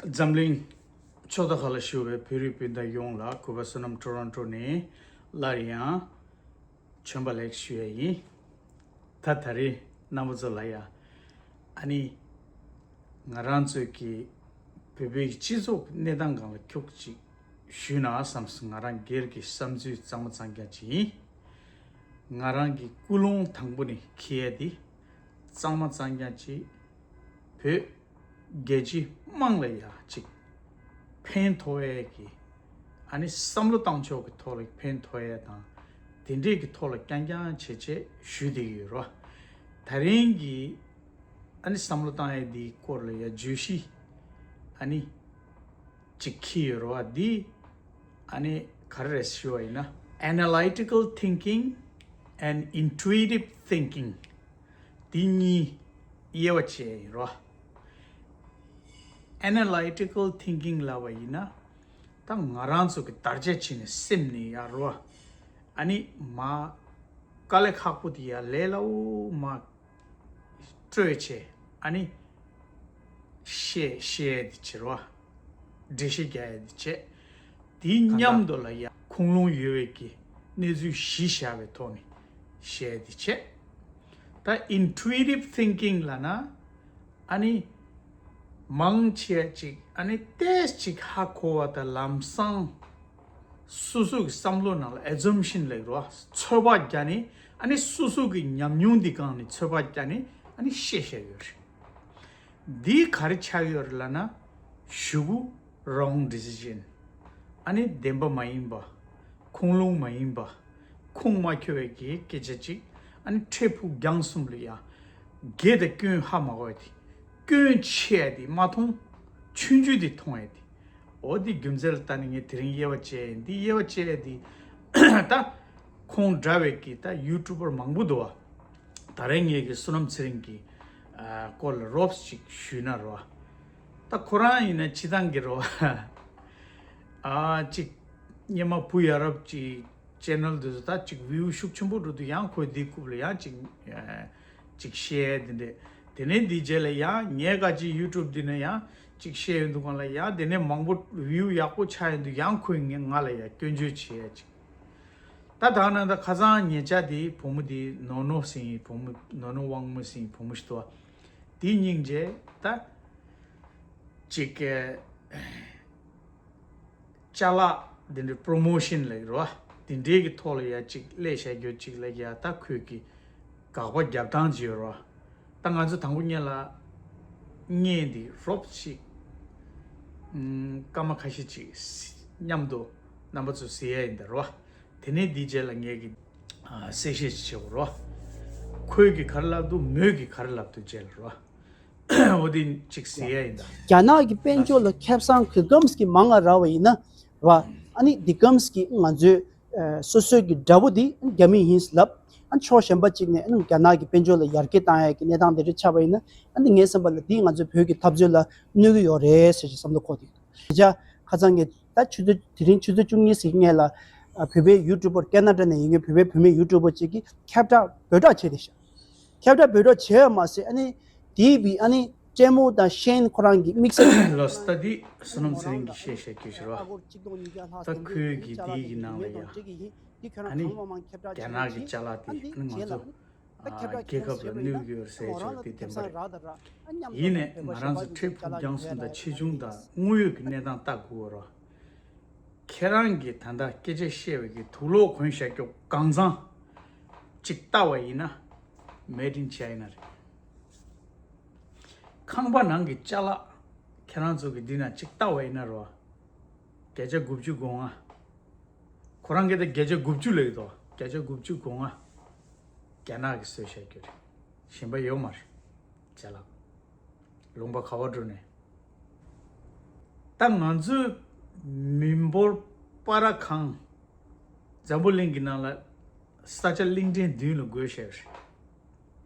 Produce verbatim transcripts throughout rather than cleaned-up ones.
འཛམ་གླིང་ཕྱོགས་མཐའ་ཁག་ལ་བཞུགས་པའི་བོད་རིགས་སྤུན་ཟླ་ཡོངས་ལ་གུས་པ་བསོད་ནམས་ཊོ་རོན་ཊོ་ནས་སླར་ཡང་བྱོན་པ་ལེགས་ཞུ་ཡ་ཡིན། ད་ད་རེས་རྣམ་པ་ཚོ་ལ་ཡ། ཨ་ནི། ང་རང་ཚོའི་གི་བོད་པའི་སྤྱི་ཚོགས་ཀྱི་གནས་སྟངས་སྒང་ལ་ཁྱུག་ཅིག་ཞུས་ན་བསམ་སོང་། ང་རང་སྒེར་གྱི་བསམ་ཚུལ་གཙང་མ་གཙང་རྐྱང་ཅིག་ཡིན། ང་རང་གི་ཀུན་སློང་དང་པོ་ནས་འཁྱེར་ཡ་དེ། གཙང་མ་གཙང་རྐྱང་ཅིག་བོད་རྒྱལ་སྤྱིའི་དམངས་ལ་ཡ་ཅིག་ཕན་ཐོགས་ཡས་ཀྱི། ཨ་ནི་བསམ་བློ་བཏང་ཕྱོགས་ཀྱི་ཐོག་ལ་ཕན་ཐོགས་ཡས་དང་། དེ་འདྲས་ཀྱི་ཐོག་ལ་རྐྱང་རྐྱང་བྱས་བྱས་ཞུས་བསྡད་ཀྱི་ཡོད་རེད་བ། ད་རིང་གི་ཨ་ནི་བསམ་བློ་བཏང་ཡས་འདིའི་སྐོར་ལ་ཡ་བརྗོད་གཞི་ཨ་ནི་ཅིག་འཁྱེར་ཡོད་རེད་བ། འདི་ཨ་ནི་ག་རེ་རེད་ཞུ་བ་ཡིན་ན། Analytical thinking and intuitive thinking འདི་གཉིས་དབྱེ་བ་ཕྱེ་ཡིན་རོ། Analytical thinking ལབ་པ་ཡིན་ན། ད་ང་རང་ཚོ་གི་བརྡར་ཆད་བྱས་ནས་སེམས་ནས་ཡར་རོ། ཨ་ནི་མ་དཀའ་ལས་ཁག་པོ་དེ་ཡར་ལས་སླ་བོ་མ་སྤྲོད་བྱས། ཨ་ནི་བཤད་བཤད་དེ་བྱེད་རོ། འགྲེལ་བཤད་རྒྱག་ཡ་དེ་བྱེད། དེའི་མཉམ་དུ་ལ་ཡ་ཁུངས་ལུང་ཡོད་པའི་གི་གནས་ཚུལ་གཞི་བཞག་པའི་ཐོག་ནས་བཤད་དེ་བྱེད། ད་intuitive thinking ལབ་ན། ཨ་ནི། མང་ཆེ་ཅིག་ཨ་ནི་ཏོག་ཙམ་ཅིག་ཧ་གོ་བ་དང་ལམ་སང་། སོ་སོ་གི་བསམ་བློ་ནང་ལ་assumption ལབ་རོ། ཚོད་དཔག་རྒྱག་ནས། ཨ་ནི་སོ་སོ་གི་ཉམས་མྱོང་འདི་སྒང་ནས་ཚོད་དཔག་རྒྱག་ནས་ཨ་ནི་བཤད་བཤད་ཡོད་རེད། འདི་ག་རེ་ཆགས་ཡོད་རེད་ལབ་ན། ཞུ་གུ་wrong decision ཨ་ནི་བདེན་པ་མ་ཡིན་པ། ཁུངས་ལུང་མ་ཡིན་པ། ཁུངས་མ་འཁྱོལ་བའི་གི་སྐད་ཆ་ཅིག་ཨ་ནི་འཕྲལ་ཕུགས་རྒྱང་གསུམ་ལ་ཡ། དགེ་དང་སྐྱོན་ཧ་མ་གོ་བ་དེ། སྐྱོན་ཆེ་ཡ་དེ་མ་མཐོང་། ཆུང་ཆུང་དེ་མཐོང་ཡ་དེ། འོ་དེ་རྒྱུ་མཚན་ལ་ལྟ་ནས་ངས་དེ་རིང་དབྱེ་བ་ཕྱེ་ཡ་ཡིན། དེ་དབྱེ་བ་ཕྱེ་ཡ་དེ། ད་ཁོང་འདྲ་བའི་གི་ད་ཡུ་ཊུབ་པར་མང་པོ་འདུག་བ། ད་རེས་ངས་གི་བསོད་ནམས་ཚེ་རིང་གི་ཨ་སྐོར་ལ་རོབ་ཅིག་ཞུས་ན་རོ། ད་ཁོ་རང་ཡིན་ན་སྤྱི་བཏང་གི་རོ། ཨ་ཅིག་སྔོན་མ་བུ་ཡ་རབས་ཀྱི་ཆེ་ནལ་དེ་ཚོ་ད་ཅིག་བིའུ་ཤུགས་ཆེན་པོ་འགྲོ་དུས། ཡང་ཁོས་འདི་རྐུབ་ལ་ཡང་ཅིག་ཨ་ཅིག་བཤད་དེ་འདྲས། དེ་ནས་འདི་རྗེས་ལ་ཡང་ངས་ག་ཅིག་ཡུ་ཊུབ་འདི་ན་ཡང་ཅིག་བཤད་ཡོང་དུས་སྒང་ལ་ཡང་དེ་ནས་མང་པོ་བིའུ་ཡག་པོ་ཆགས་ཡོང་དུས། ཡང་ཁོས་ངས་ང་ལ་ཡང་སྐྱོན་བརྗོད་བྱེད་ཡ་ཅིག་ད་ད་ན་ད་ཁ་སང་ཉེ་ཆར་དེ་བུ་མོ་དེ་ནོ་ནོ་ཟེར་ཡིན། བུ་མོ་ནོ་ནོ་དབང་མོ་ཟེར་ཡིན། བུ་མོ་ཞིག་འདུག་བ། དེ་སྙིང་རྗེ། ད་ཅིག་གི་ཅ་ལག་དེ་འདྲའི་པྲོ་མོ་ཤན་ལབ་ཀྱི་རེད་བ། དེ་འདྲའི་གི་ཐོག་ལ་ཡ་ཅིག་སླེབས་བཞག་རྒྱུ་ཅིག་ལ་ཡ། ད་ཁོས་གི་དགག་པ་རྒྱབ་སྟངས་ཅིག་ཡོད་རེད་བ། ད་ང་ཚོ་དང་པོ་ཉིད་ལ་བརྙན་འདི་རོབ་ཅིག་ཨུམ་སྐར་མ་ཁ་ཤས་ཅིག་མཉམ་དུ་རྣམ་པ་ཚོ་གཟིགས་ཡ་ཡིན་ད་རོ། དེ་ནས་འདི་རྗེས་ལ་ངས་གི་ཨ་གསལ་བཤད་ཅིག་བྱེད་དགོས་རོ། ཁོས་གི་ག་རེ་ལབ་འདུག་མོས་གི་ག་རེ་ལབ་འདུག་རྗེས་ལ་རོ། འོ་དེ་ཅིག་གཟིགས་ཡ་ཡིན་ད། རྒྱ་ནག་གི་དཔལ་འབྱོར་ལ་ཁེ་བཟང་གི་གམས་ཀྱི་མང་ང་རག་པ་ཡིན་ན་ར། ཨ་ནི་འདི་གམས་ཀྱི་ང་ཚོའི་ཨ་སོ་སོའི་གི་དགྲ་བོ་འདི་རྒྱ་མི་ཡིན་ལབ། ཨ་ཕྱོགས་གཞན་པ་ཅིག་ནས་ཨ་ནི་རྒྱ་ནག་གི་དཔལ་འབྱོར་ལ་ཡར་རྒྱས་བཏང་ཡ་གི་གནས་སྟངས་དེ་འདྲ་ཆགས་པ་ཡིན་ན། ཨ་ནི་ངའི་བསམ་པ་ལ་འདིས་ང་ཚོའི་བོད་ཀྱི་འཐབ་རྩོད་ལ་གནོད་ཀྱི་ཡོད་རེད་ཟེར་ཞིག་བསམ་བློ་འཁོར་དེ། དེ་ཆ་ཁ་སང་ངས་ད་ཆུ་ཚོད་དེ་རིང་ཆུ་ཚོད་བཅུ་གཉིས་ཟིན་སྔོན་ལ་ཨ་བོད་པའི་ཡུ་ཊུབ་པར་ཁེ་ན་ཌ་ནས་ཡིན་མཁན་བོད་པའི་བུད་མེད་ཡུ་ཊུབ་པར་ཅིག་གིས་ཁྱབ་བསྒྲགས་འབོད་སྒྲ་བྱས་ཏེ་ཤག་ཁྱབ་བསྒྲགས་འབོད་སྒྲ་བྱས་པ་མ་ཟད། ཨ་ནི་དེའི་བི་ཨ་ནི་ཀྲེན་མོ་དང་ཤེན་ཁོ་རང་གི་དམིགས་བསལ་ལོ་སི་ད་འདི་བསོད་ནམས་ཚེ་རིང་གིས་བཤད་བཤད་རྒྱུ་ཞིག་རེད་བ། ད་ཁོའི་གི་དེའི་གི་ནང་ལ་ཡ། ཨ་ནི་རྒྱ་ནག་གི་ཅ་ལག་དེ་ཨ་ནི་ང་ཚོ་ཨ་རྒྱལ་ཁབ་ལ་གནོད་ཀྱི་ཡོད་ཟེར་ཆོག་དེ་བདེན་པ་རེད། ཡིན་ནའི་ང་རང་ཚོ་འཕྲལ་ཕུགས་རྒྱང་གསུམ་དང་ཆེ་ཆུང་དང་དངོས་ཡོད་ཀྱི་གནས་སྟངས་ལྟ་དགོས་རོ། ཁྱེད་རང་གིས་ད་ལྟ་སྐད་ཆ་བཤད་པའི་གི་དུག་ལོག་གོན་བཞག་རྒྱུ་གང་ཚང་ཅིག་ལྟ་བ་ཡིན་ན་མེད་དྲིན་ཆེ་ཡིན་ན་རེད། ཁང་པ་ནང་གི་ཅ་ལག་ཁྱེད་རང་ཚོ་གི་འདི་ན་ཅིག་ལྟ་བ་ཡིན་ན་རོ། བརྒྱ་ཆ་དགུ་བཅུ་གོ་ལྔ། ཁོ་རང་གིས་ད་བརྒྱ་ཆ་དགུ་བཅུ་ལབ་ཀྱི་འདུག་བརྒྱ་ཆ་དགུ་བཅུ་གོ་ལྔ་རྒྱ་ནག་གིས་བཟོས་བཞག་རྒྱུ་རེད། གཞན་པ་ཡོད་མ་རེད། ཅ་ལག་ལུང་པ་ག་བར་འགྲོ་ནས། ད་ང་ཚོའི་མི་འབོར་པ་ར་གང་འཛམ་བུ་གླིང་གི་ནང་ལ་ས་ཆ་གླིང་ཕྲན་བདུན་ལ་བགོས་བཞག་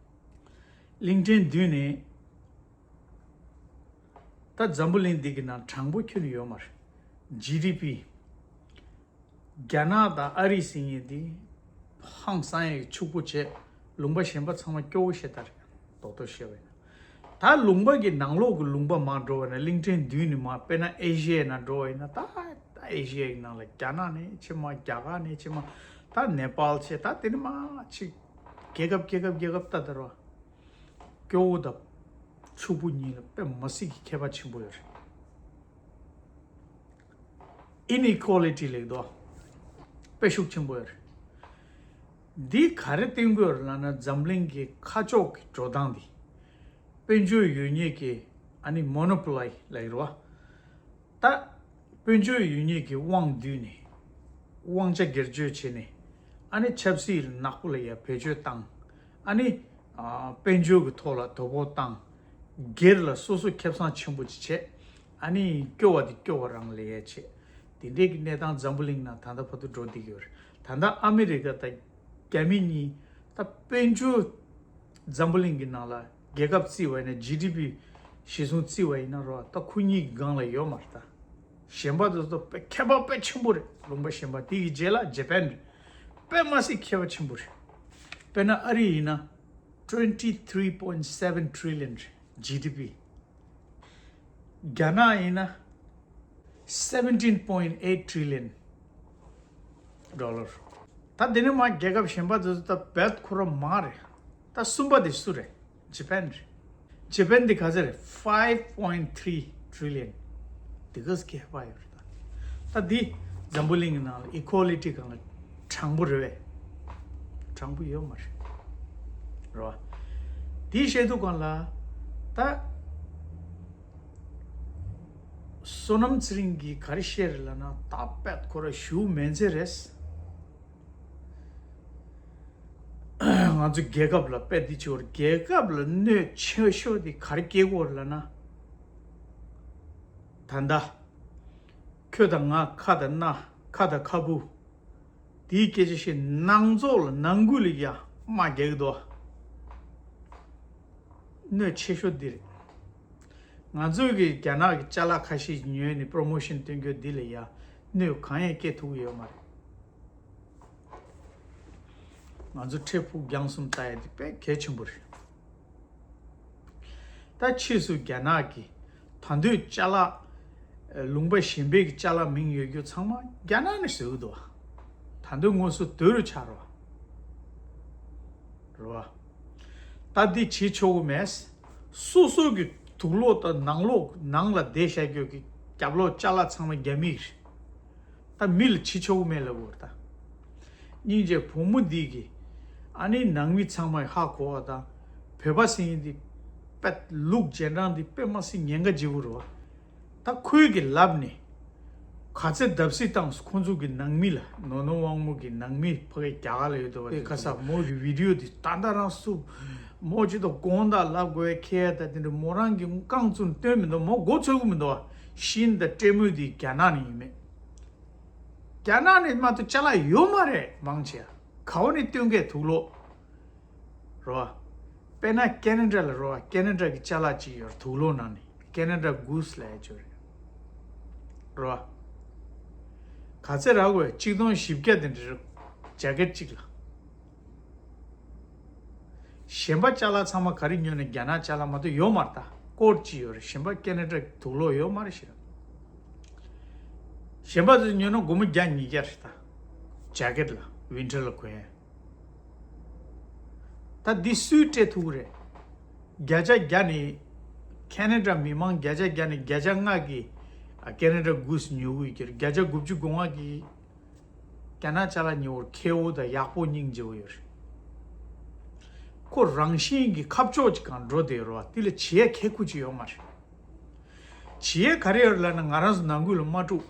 རེད། གླིང་ཕྲན་བདུན་ནས་ད་འཛམ་བུ་གླིང་འདི་གི་ནང་གྲངས་པོ་ཁྱོན་ནས་ཡོད་མ་རེད། ཇི་ཌི་པི། རྒྱ་ནག་དང་ཨ་རི་ཟེར་མཁན་འདི་ཧང་སང་ཡག་ཕྱུག་པོ་བྱས། ལུང་པ་གཞན་པ་ཚང་མ་སྐྱོ་བོ་ཞེ་དྲག་རེད། རྡོག་རྡོག་བཤད་པ་ཡིན་ན། ད་ལུང་པ་གི་ནང་ལོགས་ཀྱི་ལུང་པ་མར་འགྲོ་བ་ན་གླིང་ཕྲན་བདུན་ནས་མར་དཔེར་ན་ཨེ་ཤི་ཡའི་ནང་འགྲོ་བ་ཡིན་ན། ད་ད་ཨེ་ཤི་ཡའི་ནང་ལ་རྒྱ་ནག་ནས་ཕྱི་མ། རྒྱ་གར་ནས་ཕྱི་མ། ད་ནེ་པཱལ་བྱས། ད་དེ་ནས་མར་ཕྱི་རྒྱལ་ཁབ་རྒྱལ་ཁབ་རྒྱལ་ཁབ་ལྟ་དར་བ། སྐྱོ་བོ་དང་ཕྱུག་པོ་གཉིས་ལ་དཔེ་མ་སྲིད་ཀྱི་ཁྱད་པར་ཆེན་པོ་ཡོད་རེད། ཨི་ནི་ཁོ་ལི་ཊི་ལབ་དོ། དཔེ་ཤུགས་ཆེན་པོ་ཡོད་རེད། འདི་ག་རེ་སྟོན་གྱི་ཡོད་རེད་ལབ་ན། འཛམ་གླིང་གི་ཁ་ཕྱོགས་ཀྱི་འགྲོ་སྟངས་འདི། དཔལ་འབྱོར་ཡོད་མཁན་གྱི་ཨ་ནི་མོ་ནོ་པོ་ལི་ལབ་ཀྱི་རེད་བ། ད་དཔལ་འབྱོར་ཡོད་མཁན་གྱི་དབང་བསྡུས་ནས། དབང་ཆ་སྒེར་གཅོད་བྱས་ནས། ཨ་ནི་ཆབ་སྲིད་ནག་པོ་ལ་ཡ་བེད་སྤྱོད་བཏང་། ཨ་ནི་ཨ་དཔལ་འབྱོར་གྱི་ཐོག་ལ་དོ་ཕོག་བཏང་། སྒེར་ལ་སོ་སོ་ཁེ་བཟང་ཆེན་པོ་ཅིག་བྱས། ཨ་ནི་སྐྱོ་བ་དེ་སྐྱོ་བ་རང་ལ་ཡ་བྱས། དེ་འདྲའི་གི་གནས་སྟངས་འཛམ་བུ་གླིང་ནང་ད་ལྟ་བར་དུ་འགྲོ་བསྡད་ཀྱི་ཡོད་རེད། ད་ལྟ་ཨ་མི་རི་ཀ་དང་རྒྱ་མི་གཉིས་ད་དཔལ་འབྱོར། འཛམ་བུ་གླིང་གི་ནང་ལ་རྒྱལ་ཁབ་བརྩིས་པ་ཡིན་ན། ཇི་ཌི་པི་གཞི་བཟུང་བརྩིས་པ་ཡིན་ན་རོ། ད་ཁོ་གཉིས་ཀྱི་སྒང་ལ་ཡོད་མ་རེད་ད། གཞན་པ་དེ་ཚོ་དཔེ་ཁྱད་པར་དཔེ་ཆེན་པོ་རེད། ལུང་པ་གཞན་པ་དེ་གི་རྗེས་ལ་ཇེ་པན་རེད། དཔེ་མ་སྲིད་ཁྱད་པར་ཆེན་པོ་རེད། དཔེར་ན་ཨ་རི་ཡིན་ན་twenty three point seven trillion རེད། ཇི་ཌི་པི། རྒྱ་ནག་ཡིན་ན་seventeen point eight trillion dollar། ད་དེ་ནས་མར་རྒྱལ་ཁབ་གཞན་པ་དེ་ཚོ་ད་རྦད་ཁོ་རང་མར་རེད། ད་གསུམ་པ་དེ་སུ་རེད། ཇེ་པན་རེད། ཇེ་པན་དེ་ག་ཚོད་རེད། five point three trillion། དེ་ག་ཚོད་ཁྱད་པར་ཡོད་རེད་ད། ད་འདི་འཛམ་བུ་གླིང་གི་ནང་ལ་ཨི་ཁོ་ལི་ཊི་སྒང་ལ་དྲང་པོ་རེད་པས། དྲང་པོ་ཡོད་མ་རེད། རེད་བ། དེའི་བཤད་དུས་སྒང་ལ་ད། བསོད་ནམས་ཚེ་རིང་གིས་ག་རེ་བཤད་རེད་ལབ་ན། ད་རྦད་ཁོ་རང་ཞུ་མེད་ཚེ་རེད། ང་ཚོ་རྒྱལ་ཁབ་ལ་དཔེ་འདི་བྱེད་པར། རྒྱལ་ཁབ་ལ་གནོད་ཆེ་ཤོས་དེ་ག་རེ་སྐྱེལ་དགོས་རེད་ལབ་ན། ད་ལྟ་ཁྱོད་དང་ང་ཁ་དང་སྣ། ཁ་དང་ཁ་སྤུ། དེའི་སྐད་ཆ་བཤད། ནང་ཚོགས་ལ་ནང་ཁུལ་ལ་ཡ་དམག་རྒྱག་གི་འདུག་གནོད་ཆེ་ཤོས་འདི་རེད། ང་ཚོས་ཀྱི་རྒྱ་ནག་གི་ཅ་ལག་ཁ་ཤས་ཉོས་ནས་པོ་རོ་མོ་ཤན་སྟོན་རྒྱུ་འདི་ལ་ཡ་གནོད་གང་ཡང་སྐྱེལ་ཐུབ་ཀྱི་ཡོད་མ་རེད། ང་ཚོ་འཕྲལ་ཕུགས་རྒྱང་གསུམ་ལྟ་ཡ་འདི་དཔེ་གལ་ཆེན་པོ་རེད། ད་ཕྱིས་སུ་རྒྱ་ནག་གི་ད་དུང་ཅ་ལག་ལུང་པ་གཞན་པའི་གི་ཅ་ལག་མིང་ཡོད་རྒྱུ་ཚང་མ་རྒྱ་ནག་ནས་བཟོས་ཀྱི་འདུག་ད་དུང་དངོས་སུ་དུས་རུ་ཆགས་རོགས། རེད་བ། ད་འདི་བྱེད་ཆོག་གི་མེད། སོ་སོ་གི་དུག་ལོག་དང་ནང་ལོགས། ནང་ལ་བསྡད་བཞག་རྒྱུ་གི་རྒྱབ་ལོགས་ཅ་ལག་ཚང་མ་རྒྱ་མིའི་རེད། ད་མི་ལ་བྱེད་ཆོག་གི་མེད་ལབ་དགོས་རེད་ད། སྙིང་རྗེ་བུ་མོ་འདི་གི་ཨ་ནི་ནང་མི་ཚང་མས་ཧ་གོ་བ་དང་། བོད་པ་ཟེར་མཁན་འདི་དཔེ་ལུགས་རྗེས་འབྲང་འདི་དཔེ་མ་སྲིད་ཉེན་ཁ་ཆེ་བོ་རེད་བ། ད་ཁོས་གི་ལབ་ནས་ག་ཚད་བརྡབ་གསིག་བཏང་སོང་། ཁོང་ཚོ་གི་ནང་མི་ལ། ནོར་ནོར་དབང་མོ་གི་ནང་མི་ཕ་གི་རྒྱ་གར་ལ་ཡོད་དོ་བ། དེ་ཁ་ས་མོ་གི་བི་ཌི་ཡོ་དེ་ད་ལྟ་རང་སུ་མོ་ཅི་ཏོ་དགོངས་དག་ལབ་དགོས་ཁེལ། ད་དེ་འདྲ་མོ་རང་གི་རྐང་བཙུགས་སྟོན་མི་འདུག་མོ་མགོ་ཚོས་གི་མི་འདུག་བ། ཤིན་ད་སྤྲད་མོ་དེ་རྒྱ་ནག་ནས་ཡིན་མེད། རྒྱ་ནག་ནས་མ་གཏོགས་ཅ་ལག་ཡོད་མ་རེད། མང་ཆེ་ག་བ་ནས་སྟོན་མཁན། དུག་ལོག་རོ། དཔེར་ན་ཀེ་ན་ཌ་ལ་རོ། ཀེ་ན་ཌ་གི་ཅ་ལག་ཅིག་ཡོད་རེད། དུག་ལོག་ནང་ནས་ཀེ་ན་ཌ་གུ་སི་ལབ་ཡ་ཅིག་ཡོད་རེད། རོ། ག་ཚད་རག་དགོས། གཅིག་སྟོང་བཞི་བརྒྱ་དེ་འདྲ་རེད། ཇེ་ཀེཊ་གཅིག་ལ། གཞན་པ་ཅ་ལག་ཚང་མ་ག་རེ་ཉོས་ན་རྒྱ་ནག་ཅ་ལག་མ་གཏོགས་ཡོད་མ་རེད་ད། ཀོཊ་ཅིག་ཡོད་རེད། གཞན་པ་ཀེ་ན་ཌ་དུག་ལོག་ཡོད་མ་རེད་ཤི་ར། གཞན་པ་ཚོ་ཉོས་ན་སྒོར་མོ་བརྒྱ་ཉིས་བརྒྱ་རེད་ད། ཇེ་ཀེཊ་ལ་ཝིན་ཊར་ལ་གོན་ཡ། ད་འདི་སུས་སྤྲད་ཐུབ་ཀྱི་རེད། བརྒྱ་ཆ་བརྒྱ་ནི་ཁེ་ན་ཌ་མི་མང་བརྒྱ་ཆ་བརྒྱ་ནི་བརྒྱ་ཆ་ལྔ་གིས་ཨ་ཀེ་ན་ཌ་གུ་སི་ཉོ་གི་ཡོད་ཀྱི་རེད། བརྒྱ་ཆ་དགུ་བཅུ་གོ་ལྔ་གིས་རྒྱ་ནག་ཅ་ལག་ཉོ་བར་ཁེ་པོ་དང་ཡག་པོ་སྙིང་རྗེ་པོ་ཡོད་རེད། ཁོ་རང་བཞིན་གྱི་ཁ་ཕྱོགས་ཀྱི་སྒང་འགྲོ་བསྡད་ཡོད་རེད་བ། དེ་ལ་བྱེད་ཡ་ཁེ་ཁུ་ཅིག་ཡོད་མ་རེད། བྱེད་ཡ་ག་རེ་ཡོད་རེད་ལབ་ན་ང་རང་ཚོ་ནང་ཁུལ་ལ་མ་དཀྲུག་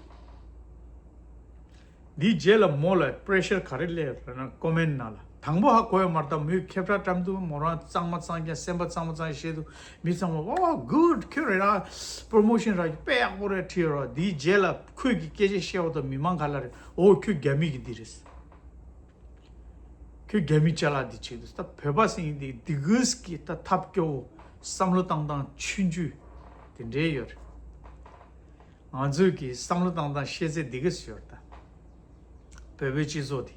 འདིའི་རྗེས་ལ་མོ་ལ་པི་རེ་ཤར་ག་རེ་སླེབས་ཡོད་ལབ་ན་ཀོ་མེན་ཊི་ནང་ལ། དང་པོ་ཧ་གོ་ཡོད་མ་རེད་ད། མོས་ཁྱབ་བསྒྲགས་བཀྲམ་དུས་མོ་རང་གཙང་མ་གཙང་རྐྱང་སེམས་པ་གཙང་མ་གཙང་བཤད་དུས་མི་ཚང་མ་ཨོ་གུཌ་ཁྱོད་རེད་ར་པོ་རོ་མོ་ཤན་རག་གི་དཔེ་ཡག་པོ་རེད་བྲིས་ཡོད་ར། འདིའི་རྗེས་ལ་ཁོས་ཀྱི་སྐད་ཆ་བཤད་པ་དང་མི་མང་ག་ལ་རེད། ཨོ་ཁྱོད་རྒྱ་མི་གི་འདི་རེད། ཁྱོད་རྒྱ་མི་ཅ་ལག་འདི་བྱེད་དུས་ད་བོད་པ་ཟེར་མཁན་འདི་འདི་གུས་ཀྱི་ད་ཐབས་སྐྱོ་བོ་བསམ་བློ་བཏང་སྟངས་ཆུང་ཆུང་དེ་འདྲའི་ཡོད་རེད། ང་ཚོས་ཀྱི་བསམ་བློ་བཏང་སྟངས་ཤེས་ཚད་འདི་གུས་ཡོད་རེད་ད། བོད་པའི་སྤྱི་ཚོགས་འདི་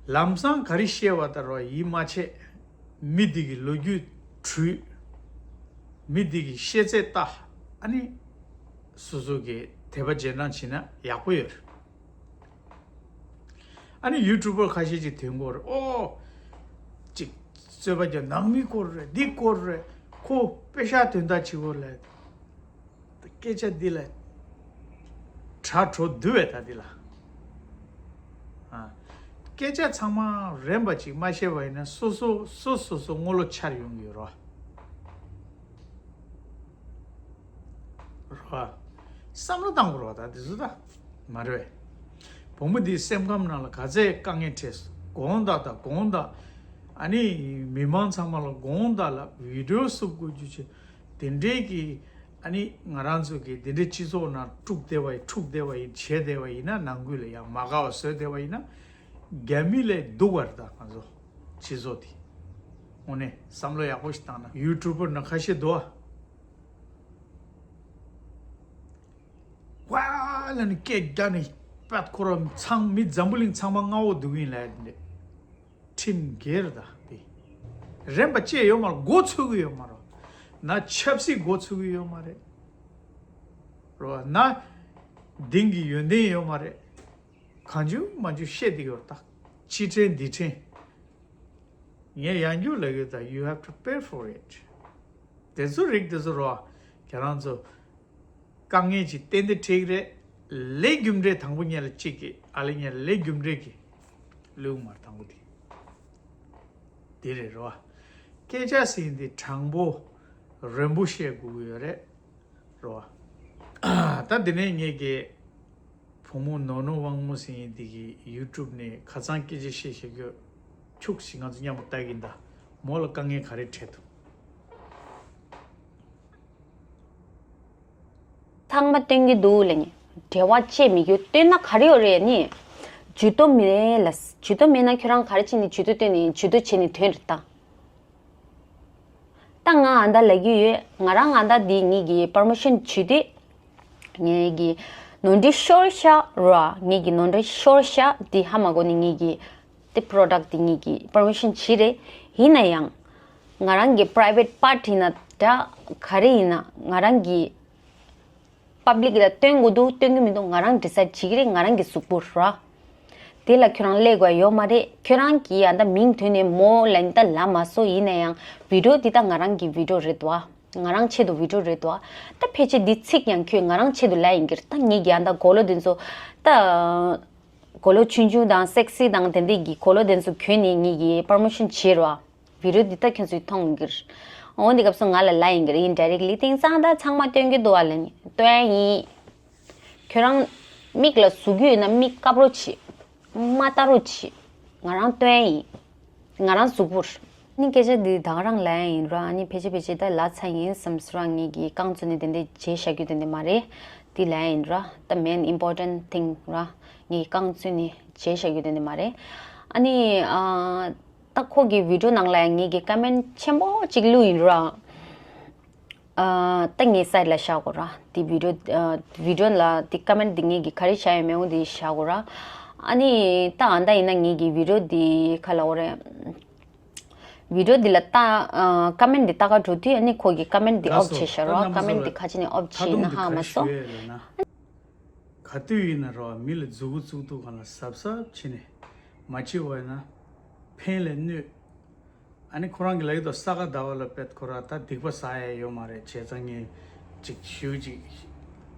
ལམ་སང་ག་རེ་བཤད་པ་ལྟར་བ་ཡིད་མ་ཆེས། མི་འདི་གི་ལོ་རྒྱུས་བྲུས། མི་འདི་གི་ཤེས་ཚད་ལྟ། ཨ་ནི་སོ་སོ་གི་དད་པ་རྗེས་འབྲང་བྱེད་ན་ཡག་པོ་ཡོད་རེད། ཨ་ནི་ཡུ་ཊུབ་པར་ཁ་ཤས་ཅིག་དེ་འགོར། ཨོ། ཅིག་རྩོད་པ་རྒྱག། ནང་མི་སྐོར་རེད། འདི་སྐོར་རེད། ཁོ་པེ་ཤག་དོན་དག་བྱེད་དགོས་ལས། སྐད་ཆ་འདི་ལ་དྲ་གྲོགས་འདུ་བས་ད་འདི་ལ། ཨ། སྐད་ཆ་ཚང་མ་རན་པ་ཅིག་མ་བཤད་པ་ཡིན་ན་སོ་སོ་སོ་སོ་སོ་དངུལ་ལོ་འཆར་ཡོང་གི་ཡོད་རོ། རོ། བསམ་བློ་བཏང་དགོས་རོ། ད་འདི་ཚོ་ད་མ་རེད་པས། བུ་མོ་འདིའི་སེམས་ཁམས་ནང་ལ་ག་ཚད་དཀའ་ངལ་འཕྲད་སོང་། དགོངས་དག་ད་དགོངས་དག་ཨ་ནི་མི་མང་ཚང་མ་ལ་དགོངས་དག་ལ་བི་ཌིའོ་བསུབ་དགོས་རྒྱུ་ཆེ། དེ་འདྲའི་གི་ཨ་ནི་ང་རང་ཚོ་གི་དེ་འདྲའི་སྤྱི་ཚོགས་ནང་དཀྲུག་བསྡད་པ་ཡིན། འཁྲུག་བསྡད་པ་ཡིན། བྱས་བསྡད་པ་ཡིན་ན། ནང་ཁུལ་ལ་ཡང་མ་དགའ་བ་བཟོས་བསྡད་པ་ཡིན་ན། རྒྱ་མི་ལས་སྡུག་པ་རེད། ད་ང་ཚོ་སྤྱི་ཚོགས་དེ་དངོས་གནས་བསམ་བློ་ཡག་པོ་ཞིག་བཏང་ན། ཡུ་ཊུབ་པར་ནང་ཁ་ཤས་འདུག་ཨ། ཝ་ལ་ནི་སྐད་རྒྱག་ནི་པད་ཁོ་ར་ཚང་མི་འཛམ་བུ་གླིང་ཚང་མ་མངའ་འོག་འདུག་ཡིན་ལ་ཡ་དེ་འདྲས། ཁྲིམས་འགལ་ད་དེ། རན་པ་བཅས་ཡོད་མ་རེད། མགོ་ཚོས་གི་ཡོད་མ་རེད། ན་ཆབ་སྲིད་མགོ་ཚོས་གི་ཡོད་མ་རེད། རོ་ན་དེང་གི་ཡོན་ཏན་ཡོད་མ་རེད། གང་བྱུང་མ་བྱུང་བཤད་དེ་ཡོད་ད། ཕྱི་དྲན་འདི་དྲན། ངས་ཡང་རྒྱུ་ལ་ཡོད་ད། You have to pay for it. དེ་ཚོ་རིགས་དེ་ཚོ་རོ། ཁྱེད་རང་ཚོ། དཀའ་ངལ་ཅིག་ཏན་ཏན་འཕྲད་ཀྱི་རེད། ལས་རྒྱུ་འབྲས་དང་པོ་ཉལ་ལ་གཅིག་གི་ཨ་ལས་ཉལ་ལས་རྒྱུ་འབྲས་ཀྱི་ལུག་མར་དང་པོ་དེ། དེ་རེད་རོ། སྐད་ཆ་ཟིན་དེ་དྲང་པོ་རན་པོ་བཤད་དགོས་ཀྱི་ཡོད་རེད་རོ། ད་དེ་ནས་ངེད་ཀྱི་བུ་མོ་ནོ་ནོ་དབང་མོ་ཟིན་དེ་གི་ཡུ་ཊུབ་ནས་ཁ་སང་སྐད་ཆ་བཤད་བཤད་རྒྱུ་ཁྱུག་ཞིག་ང་ཚོ་མཉམ་པོ་ལྟ་གིན་ད། མོ་ལ་དཀའ་ངལ་ག་རེ་འཕྲད་འདུག་ཚང་མ་སྟོན་གྱི་འདུག་ལབ་ནི། འབྲེལ་བ་བཅད་མི་རྒྱུ་སྟོན་ན་ག་རེ་ཡོད་རེད་ནི། ཇུས་གཏོགས་མེད་ལ། ཇུས་གཏོགས་མེད་ན་ཁྱོད་རང་ག་རེ་བྱེད་ནི། ཇུས་གཏོགས་སྟོན་ནི། ཇུས་གཏོགས་བྱེད་ནི་དོན་རེད་ད། ད་ང་ཨ་མདའ་ལབ་ཀྱི་ཡོད། ང་རང་ཨ་མདའ་འདི་ངེད་ཀྱི་པར་མོ་ཤོན་ཇུས་ཏེ། ངེད་ཀྱི་ནོར་འཁྲུལ་ཤོར་ཤག་ར། ངེད་ཀྱི་ནོར་འཁྲུལ་ཤོར་ཤག་འདི་ཧ་མ་གོ་ནི་ངེད་ཀྱི་དེ་པྲོ་ཌག་འདི་ངེད་ཀྱི་པར་མོ་ཤོན་ཇུས་རེད། ཡིན་ན་ཡང་ང་རང་གི་པ་རའི་ཝེཊ་པར་ཊི་ན་འདྲ་ག་རེ་ཡིན་ན་ང་རང་གི་པབ་ལིག་ལ་སྟོན་དགོས་འདུག་སྟོན་གྱི་མི་འདུག་ང་རང་ཌི་སའིཌ་བྱེད་ཀྱི་རེད། ང་རང་གི་གཟུགས་པོ་ར། དེ་ལ་ཁྱོད་རང་སླེབས་དགོས་ཡོད་མ་རེད། ཁྱོད་རང་གིས་ཨ་མདའ་མིང་ཐོན་ནས་མོ་ལ་ནི་ད་ལབ་མ་སོང་། ཡིན་ན་ཡང་བི་ཌིའོ་འདི་ད་ང་རང་གི་བི་ཌིའོ་རེད་དོ། ང་རང་ཆེད་དུ་བི་ཌིའོ་རེད་དོ། ད་ཕལ་ཆེར་འདི་ཚིག་ཡང་ཁྱོད་ང་རང་ཆེད་དུ་ལབ་ཡིན་གྱི་རེད། ད་ངེད་ཀྱི་ཨ་མདའ་གོ་ལོ་འདི་ཚོ་ད། གོ་ལོ་ཆུང་ཆུང་དང་སེག་སི་དང་དེ་འདྲས་ཀྱི་གོ་ལོ་དེ་ཚོ་གྱོན་ནས་ངེད་ཀྱི་པར་མོ་ཤོན་བྱེད་རོགས། བི་ཌིའོ་འདི་ད་ཁྱོད་ཚོས་མཐོང་གི་རེད། འོ་འདི་སྐབས་སུ་ང་ལ་ལབ་ཡིན་གྱི་རེད། ཡིན་ཌའི་རེག་ལི་དེང་སང་ད་ཚང་མ་སྟོན་གྱི་འདུག་ཨ་ལབ་ནི། སྟོན་ཡིན། ཁྱོད་རང་མིག་ལ་ཟུག་གི་ཡོད་ན་མིག་བཀབ་རོགས་བྱེད། མ་ལྟ་རོགས་བྱེད། ང་རང་སྟོན་ཡིན། ང་རང་གཟུགས་པོར། ཨ་ནི་སྐད་ཆ་འདི་ད་ག་རང་ལབ་ཡ་ཡིན་ར། ཨ་ནི་ཕལ་ཆེར་ཕལ་ཆེར་ད་ལབ་ཚར་ཡིན་བསམ་སོང་ར། ངེད་ཀྱིས་རྐང་བཙུགས་ནས་དེ་འདྲས་བྱས་བཞག་རྒྱུ་དེ་འདྲས་མ་རེད། འདི་ལབ་ཡ་ཡིན་ར། ད་མེན་ཨིམ་པོར་ཊེན་ཊི་ཐིང་ར། ངེད་ཀྱིས་རྐང་བཙུགས་ནས་བྱས་བཞག་རྒྱུ་དེ་འདྲས་མ་རེད། ཨ་ནི་ཨ། ད་ཁོ་གི་བི་ཌིའོ་ནང་ལ་ཡང་ངེད་ཀྱིས་ཀོ་མེན་ཊི་ཆེན་པོ་གཅིག་བླུགས་ཡིན་ར། ཨ། ད་ངའི་སའིཌ་ལ་བཞག་གོ་ར། དེ་བི་ཌིའོ་ཨ། བི་ཌིའོ་ལ་དེ་ཀོ་མེན་ཊི་དེ་ངེད་ཀྱིས་ག་རེ་བྱ་ཡོད་མེད་འོ་དེ་བཞག་གོ་ར། ཨ་ནི་ད་ཨ་མདའ་ཡིན་ན་ངེད་ཀྱིས་བི་ཌིའོ་དེ་ག་ལབ་དགོས་རེད། བི་ཌིའོ་དེ་ལ་ལྟ་ཨ། ཀོ་མེན་ཊི་དེ་ལྟ་ག་འགྲོ་དུས་ཨ་ནི་ཁོ་གིས་ཀོ་མེན་ཊི་དེ་ཨོཕ་བྱས་བཞག་ར། ཀོ་མེན་ཊི་དེ་ག་བྱས་ནས་ཨོཕ་བྱས་ཡིན་ན་ཧ་མ་སོང་། ག་དུས་ཡིན་ན་རོ་མི་ལ་མཛུ་གུ་བཙུགས་དུས་སྒང་ལ་གཟབ་གཟབ་བྱས་ནས་མ་བྱེད་པ་ཡིན་ན་ཕན་ལས་གནོད། ཨ་ནི་ཁོ་རང་གི་ལབ་ཀྱི་འདུག་ས་ག་ཟླ་བ་ལ་པད་ཁོ་ར་ད་སྡིག་པ་བསགས་ཡ་ཡོད་མ་རེད། བྱས་ཙང་ངས་ཅིག་ཞུ་ཅིག་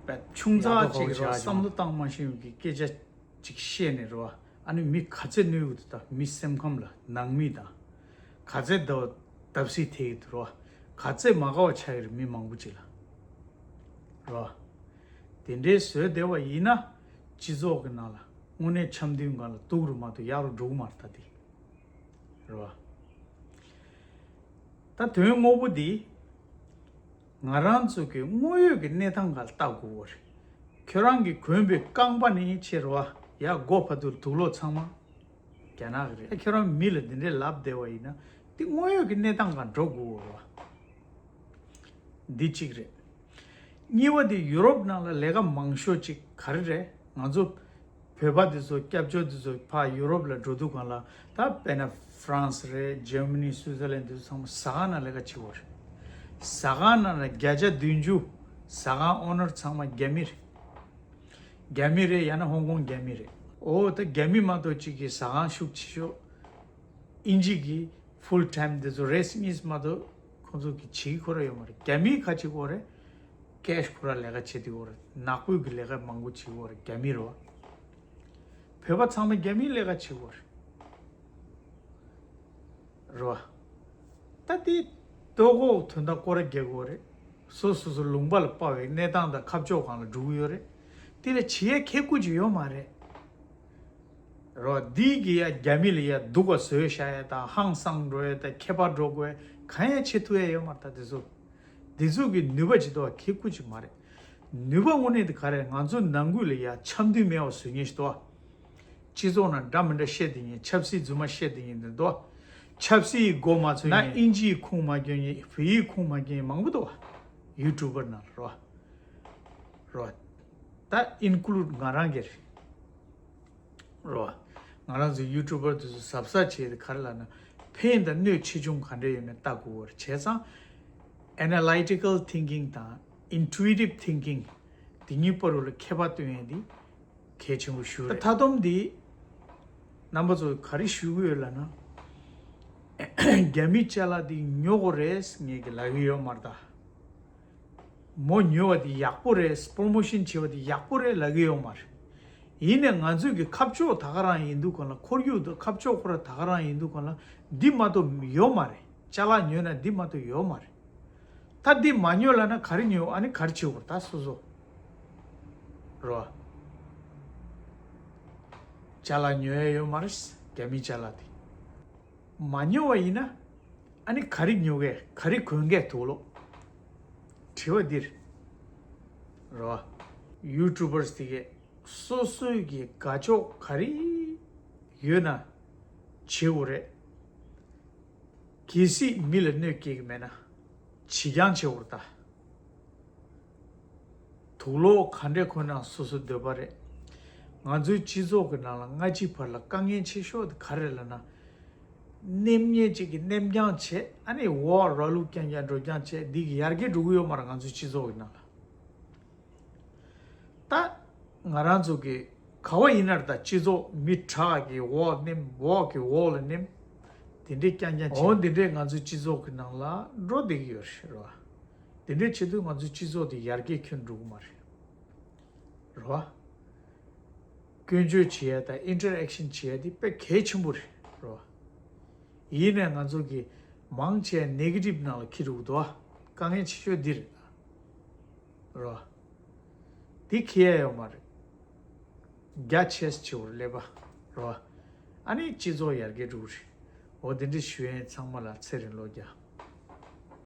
པད་ཆུང་ཙག་ཅིག་རོ་བསམ་བློ་བཏང་མ་ཤེས་ཀྱི་སྐད་ཆ་ཅིག་བཤད་ནས་རོ། ཨ་ནི་མི་ག་ཚད་གནོད་ཀྱི་འདུག་ད་མི་སེམས་ཁམས་ལ་ནང་མི་དང་། ག་ཚད་ད་བརྡབ་གསིག་ཐེབས་ཀྱི་འདུག་རོ། ག་ཚད་མ་དགའ་བ་ཆགས་ཀྱི་རེད་མི་མང་པོ་ཅིག་ལ། རོ། དེ་འདྲའི་བཟོས་བསྡད་པ་ཡིན་ན་སྤྱི་ཚོགས་ཀྱི་ནང་ལ་དངོས་གནས་འཆམ་མཐུན་སྒང་ལ་སྡུག་རུ་མ་གཏོགས་ཡག་རུ་འགྲོ་གི་མ་རེད་ད་དེ། རེད་བ། ད་དོན་དངོས་པོ་འདི་ང་རང་ཚོ་གི་དངོས་ཡོད་ཀྱི་གནས་སྟངས་སྒང་ལ་ལྟ་དགོས་པ་རེད། ཁྱོད་རང་གིས་གོན་པའི་རྐང་པ་ནས་ཕྱིར་བ་ཡར་མགོ་བར་དུ་དུག་ལོག་ཚང་མ་རྒྱ་ནག་གི་རེད། ཁྱོད་རང་མི་ལ་འདི་འདྲའི་ལབ་བསྡད་པ་ཡིན་ན་འདི་དངོས་ཡོད་ཀྱི་གནས་སྟངས་སྒང་འགྲོ་དགོས་པ་རེད་བ། འདི་གཅིག་རེད། གཉིས་པ་དེ་ཡུ་རོབ་ནང་ལ་ལས་ཀ་མང་ཤོས་ཅིག་ག་རེ་རེད། ང་ཚོ་བོད་པ་དེ་ཚོ་སྐྱབས་བཅོལ་དེ་ཚོ་ཕར་ཡུ་རོབ་ལ་འགྲོ་དུས་སྒང་ལ་ད་དཔེར་ན་ཧྥ་རན་སི་རེད། འཇར་མ་ནི། སུའི་ཙར་ལན་དེ་ཚོ་ཚང་མ་ཟ་ཁང་ནང་ལས་ཀ་བྱེད་དགོས་རེད། ཟ་ཁང་ནང་ལ་བརྒྱ་ཆ་བདུན་ཅུ་ཟ་ཁང་ཨོ་ནར་ཚང་མ་རྒྱ་མི་རེད། རྒྱ་མི་རེད། ཡང་ན་ཧོང་ཀོང་རྒྱ་མི་རེད། འོ་ད་རྒྱ་མི་མ་གཏོགས་གཅིག་གིས་ཟ་ཁང་ཤུགས་ཆེ་ཤོས་ཨིན་ཇི་གི་ཕུལ་ཊའིམ་དེ་ཚོ་རེས་གཉིས་མ་གཏོགས་ཁོང་ཚོ་གིས་བྱེད་ཁོ་ར་ཡོད་མ་རེད། རྒྱ་མིའི་ཁ་ཆེ་ཁོ་རེད། ཀེཤ་ཁོ་ར་ལས་ཀ་བྱེད་དུས་ཁོ་རེད། ནག་པོའི་གི་ལས་ཀ་མང་པོ་བྱེད་ཁོ་རེད། རྒྱ་མི་རེད་བ། བོད་པ་ཚང་མ་རྒྱ་མིའི་ལས་ཀ་བྱེད་ཁོ་རེད། རེད་བ། ད་དེ་ལྟོ་གོས་དོན་དག་སྐོར་ར་རྒྱག་གི་ཡོད་རེད། སོ་སོ་སོ་ལུང་པ་ལ་དཔའ་བའི་གནས་སྟངས་དང་ཁ་ཕྱོགས་སྒང་ལ་འགྲོ་གི་ཡོད་རེད། དེ་ལ་བྱེད་ཡས་ཁེ་ཁུ་ཅིག་ཡོད་མ་རེད། རེད་བ། འདི་གི་ཡ་རྒྱ་མི་ལ་ཡ་སྡུག་ག་བཟོས་བཞག་ཡས་དང་ཧང་སང་འགྲོ་ཡས་དང་ཁྱད་པར་འགྲོ་དགོས་ཡས་གང་ཡང་བྱེད་ཐུབ་ཡས་ཡོད་མ་རེད། ད་དེ་ཚོ་དེ་ཚོ་གི་ནུས་པ་ཅིག་འདུག་བ། ཁེ་ཁུ་ཅིག་མ་རེད། ནུས་པ་དངོས་གནས་དེ་ག་རེད། ང་ཚོ་ནང་ཁུལ་ལ་ཡ་འཆམ་མཐུན་མེད་པ་བཟོ་མཁན་ཞིག་འདུག་བ། སྤྱི་ཚོགས་ནང་འདྲ་མི་འདྲ་བཤད་བསྡད་མཁན། ཆབ་སྲིད་རྫུན་མ་བཤད་བསྡད་མཁན་འདི་འདུག་བ། ཆབ་སྲིད་ཡི་མགོ་མ་ཚོས་ན་མཁན། ཨིན་ཇིའི་ཁུངས་མ་སྐྱོན་མཁན། བོད་ཡིག་ཁུངས་མ་སྐྱོན་མཁན་མང་པོ་འདུག་བ། ཡུ་ཊུབ་པར་ནང་ལ་རེད་བ། རེད་བ། ད་ཨིན་ཀུ་ལུཌ་ང་རང་གི་རེད། རེད་བ། ང་རང་ཚོ་ཡུ་ཊུབ་པར་དེ་ཚོ་གཟབ་གཟབ་བྱས་ཏེ་ག་རེ་ལབ་ན། ཕན་དང་གནོད་ཆེ་ཆུང་ག་འདྲ་ཡོད་མེད་ལྟ་དགོས་པ་རེད། བྱས་ཙང་ཨེ་ན་ལི་ཊི་ཀལ་ཐིང་ཀིང་དང་ཨིན་ཊུ་ཨི་ཊིབ་ཐིང་ཀིང་དེ་གཉིས་བར་དུ་ལ་ཁྱད་པར་སྟོན་ཡས་འདི་གལ་ཆེན་པོ་ཞིག་རེད། མཐའ་སྡོམ་འདི་རྣམ་པ་ཚོ་ག་རེ་ཞུ་གི་ཡོད་ལབ་ན། རྒྱ་མི་ཅ་ལག་འདི་ཉོ་དགོས་རེད་ངས་ཀྱི་ལབ་གི་ཡོད་མ་རེད་ད། མོ་ཉོ་བ་དེ་ཡག་པོ་རེད། པོ་རོ་མོ་ཤན་བྱེད་པ་དེ་ཡག་པོ་རེད་ལབ་གི་ཡོད་མ་རེད། ཡིན་ནའི་ང་ཚོས་ཀྱི་ཁ་ཕྱོགས་ད་ག་རང་ཡིན་དུས་གང་ལ། ཁོར་ཡུག་དང་ཁ་ཕྱོགས་ཁོ་ར་ད་ག་རང་ཡིན་དུས་གང་ལ། འདི་མ་གཏོགས་ཡོད་མ་རེད། ཅ་ལག་ཉོས་ན་འདི་མ་གཏོགས་ཡོད་མ་རེད། ད་འདི་མ་ཉོས་ལབ་ན་ག་རེ་ཉོས། ཨ་ནི་ག་རེ་བྱེད་དགོས་ད་སོ་སོ། རོ། ཅ་ལག་ཉོ་ཡ་ཡོད་མ་རེད། རྒྱ་མི་ཅ་ལག་དེ། མ་ཉོ་བ་ཡིན་ན། ཨ་ནི་ག་རེ་ཉོ་གས། ག་རེ་གོན་གས་དུག་ལོག་དྲི་བ་འདིར། རོ། ཡུ་ཊུབ་པར་དེ་གས་སོ་སོའི་གི་དགའ་ཕྱོགས་ག་རེ་ཡོད་ན་བྱེད་དགོས་རེད། གལ་སྲིད་མི་ལ་གནོད་སྐྱེལ་གི་མེད་ན་བྱེད་རྐྱང་བྱེད་དགོས་རེད་ད། དུག་ལོག་ག་འདྲས་ཁོ་ན་སོ་སོའི་འདོད་པ་རེད། ང་ཚོའི་སྤྱི་ཚོགས་ཀྱི་ནང་ལ་སྔ་ཕྱི་བར་ལ་དཀའ་ངལ་ཆེ་ཤོས་དེ་ག་རེ་ལབ་ན། ནེམ་ཉེས་གཅིག་གིས་ནེམ་རྐྱང་བྱས། ཨ་ནི་འོག་ར་ལུག་རྐྱང་རྐྱང་འགྲོ་རྐྱང་བྱས། འདི་གི་ཡར་རྒྱས་འགྲོ་གི་ཡོད་མ་རེད་ང་ཚོའི་སྤྱི་ཚོགས་ཀྱི་ནང་ལ། ད་ང་རང་ཚོ་གི་ག་བ་ཡིན་ན་རེད་ད། སྤྱི་ཚོགས་མི་དྲག་གི་འོག་ནེམ། འོག་གི་འོག་ལ་ནེམ། དེ་འདྲས་རྐྱང་རྐྱང་བྱས། འོ་དེ་འདྲས་ང་ཚོའི་སྤྱི་ཚོགས་ཀྱི་ནང་ལ་འགྲོ་བསྡད་ཀྱི་ཡོད་རེད་བ། དེ་འདྲས་བྱེད་དུས་ང་ཚོའི་སྤྱི་ཚོགས་དེ་ཡར་རྒྱས་ཁྱོན་འགྲོ་གི་མ་རེད། རེད་བ། སྐྱོན་བརྗོད་བྱེད་ཡ་དང་ཨིན་ཊར་ཨེག་ཤན་བྱེད་ཡ་དེ་དཔེ་གལ་ཆེན་པོ་རེད། རེད་བ། ཡིན་ནའི་ང་ཚོ་གི་མང་ཆེ་ནེ་གེ་ཊིབ་ནང་ལ་འཁྱེར་འགྲོ་གི་འདུག་བ། དཀའ་ངལ་ཆེ་ཤོས་འདི་རེད། རེད་བ། འདི་འཁྱེར་ཡ་ཡོད་མ་རེད། རྒྱ་ཆེ་ཆེ་བོར་སླེབས་པ། རེད་བ། ཨ་ནི་སྤྱི་ཚོགས་ཡར་རྒྱས་འགྲོ་གི་རེད། འོ་དེ་འདྲ་ཞུ་ཡ་ཡིན། ཚང་མ་ལ་ཚེ་རིང་ལོ་བརྒྱ།